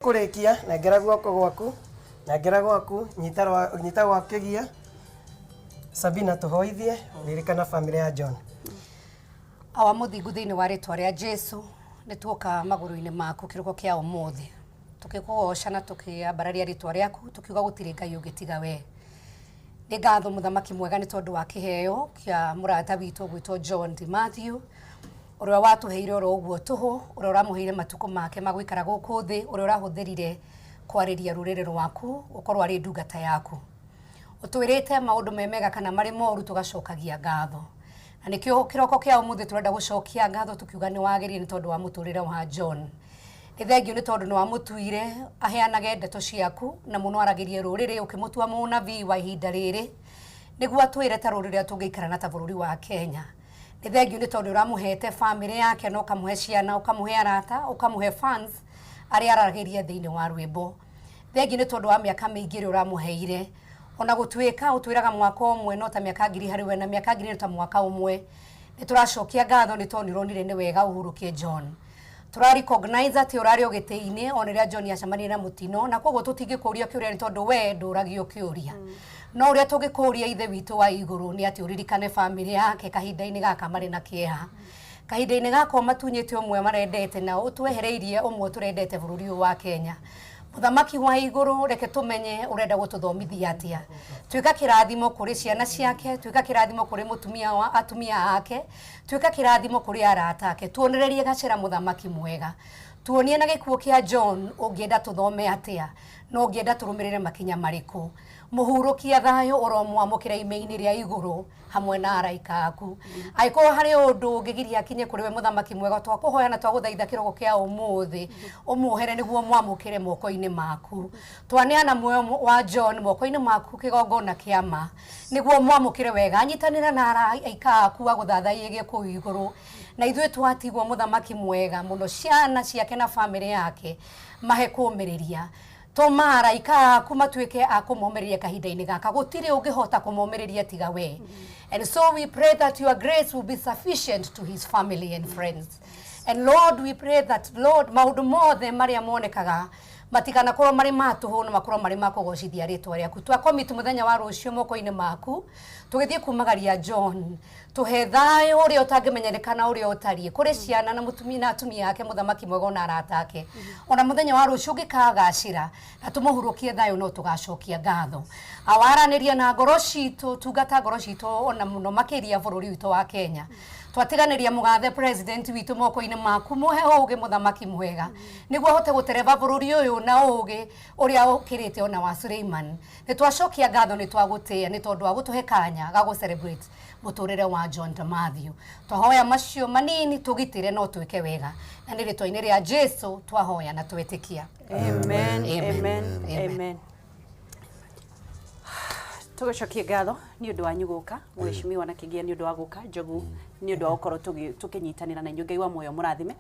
Kũrĩkia, nengera guoko gwaku, nengera gwaku, nyita nyita gwa kĩgia. Sabina, tũhoithie ririkana famĩlĩ ya John. Awa mũthingu, thĩinĩ wa rĩtwa rĩa Jesu, nĩ tuoka magũrũ-inĩ maku kĩroko kĩa ũmũthĩ, tũkĩkũgoca na tũkĩambararia rĩtwa rĩaku, tũkiuga gũtirĩ Ngai ũngĩ tiga we. Nĩ ngatho, mũthamaki mwega, nĩ tondũ wa kĩheo kĩa mũrata witũ gwĩtwo John D Matthew, ũrĩa watũheire oro ũguo tũhũ, ũrĩa ũramũheire matukũ make ma gũikara gũkũ thĩ, ũrĩa ũrahũthĩrire kwarĩria rũrĩrĩ rwaku, gũkorwo arĩ ndungata yaku. Ũtwĩrĩte maũndũ me mega kana marĩ moru, tũgacokagia ngatho, na nĩkĩo kĩroko kĩa ũmũthĩ tũrenda gũcokia ngatho, tũkiuga nĩ wagĩrĩire nĩ tondũ wa mũtũrĩre wa John. Nĩ thengio nĩ tondũ nĩ wamũtuire aheanage ndeto ciaku na mũno aragĩrie rũrĩrĩ, ũkĩmũtua mũnabii wa ihinda rĩrĩ nĩguo atwĩre ta rũrĩrĩ ũrĩa tũngĩikara na ta bũrũri wa Kenya. Nĩ thengio nĩ tondũ ũramũhete famĩlĩ yake na ũkamũhe ciana, ũkamũhe arata, ũkamũhe fans arĩa aragĩria thĩinĩ wa rwĩmbo. Thengio nĩ tondũ wa mĩaka mĩingĩ ĩrĩa ũramũheire, ona gũtuĩka ũtwĩraga mwaka ũmwe no ta mĩaka 1000 harĩ we na mĩaka 1000 no ta mwaka ũmwe. Nĩ tũracokia ngatho nĩ tondũ nĩ ũronire nĩ wega ũhurũkie John. Tũra recognize atĩ ũrarĩ o gĩtĩ-inĩ ona rĩrĩa John acemanirie na mũtino, na koguo tũtingĩkũria kĩũria nĩ tondũ we ndũragio kĩũria. No ũrĩa tũngĩkũria, Ithe witũ wa igũrũ, nĩ atĩ ũririkane famĩlĩ yake kahinda-inĩ gaka marĩ na kĩeha, kahinda-inĩ gaka matunyĩte ũmwe marendete na ũtwehereirie ũmwe tũrendete bũrũri ũyũ wa Kenya. Mũthamaki wa igũrũ, reke tũmenye ũrenda gũtũthomithia atĩa. Tuĩka kĩrathimo kũrĩ ciana ciake, tuĩka kĩrathimo kũrĩ mũtumia wa atumia ake, tuĩka kĩrathimo kũrĩ arata ake. Tuonererie gacĩra, mũthamaki mwega. Tuonie na gĩkuũ kĩa John ũngĩenda tũthome atĩa na ũngĩenda tũrũmĩrĩre makinya marĩkũ. Mũhurũkia thayũ, ũromwamũkĩra ime-inĩ rĩa igũrũ hamwe na araika aku. Angĩkorwo harĩ ũndũ ũngĩgiria akinye kũrĩ we, mũthamaki mwega, twakũhoya na twagũthaitha kĩroko kĩa ũmũthĩ ũmuohere nĩguo mwamũkĩre moko-inĩ maku. Twaneana muoyo wa John moko-inĩ maku, kĩgongona kĩa ma, nĩguo mwamũkĩre wega, anyitanĩra na araika aku agũthathaiyagie kũu igũrũ. Na ithuĩ twatigwo, mũthamaki mwega mũno, ciana ciake na famĩlĩ yake mahe kũmĩrĩria. Tũma araika aku matuĩke a kũmomĩrĩria kahinda-inĩ gaka. Gũtirĩ ũngĩhota kũmomĩrĩria tiga we, and so we pray that your grace will be sufficient to his family and friends. And Lord, we pray that, Lord, maũndũ mothe marĩa monekaga matikanakorwo marĩ ma tũhũ, no makorwo marĩ ma kũgocithia rĩtwa rĩaku. Twacommit mũthenya wa rũciũ moko-inĩ maku, tũgĩthiĩ kumagaria John. Tũhe thayũ ũrĩa ũtangĩmenyekana ũrĩa ũtariĩ kũrĩ ciana na mũtumia na atumia ake, mũthamaki mwega, ona arata ake. Ona mũthenya wa rũciũ ũngĩkagacĩra na tũmũhurũkie thayũ, no tũgacokia ngatho. Awaranĩria na ngoro citũ, tungata ngoro citũ, ona mũno makĩria bũrũri witũ wa Kenya. Twatiganĩria mũgathe president witũ moko-inĩ maku. Mũhe ũgĩ, mũthamaki mwega, nĩguo ahote gũtereba bũrũri ũyũ na ũgĩ ũrĩa ũkĩrĩte ona wa Suleiman. Nĩ twacokia ngatho, nĩ twagũtĩĩa nĩ tondũ wa gũtũhe kanya ga gũ celebrate mũtũrĩre wa John Matthew. Twahoya macio manini, tũgitĩre no twĩke wega, na nĩ rĩtwa-inĩ rĩa Jesu twahoya na twetĩkia. Amen. Amen. Amen. Amen. Amen. Tũgĩcokie ngatho nĩ ũndũ wanyu gũka, mheshimiwa na kĩgia, nĩ ũndũ wa gũka, Njogu, nĩ ũndũ wa gũkorwo tũkĩnyitanĩra na inyuĩ. Ngai wa muoyo mũrathime.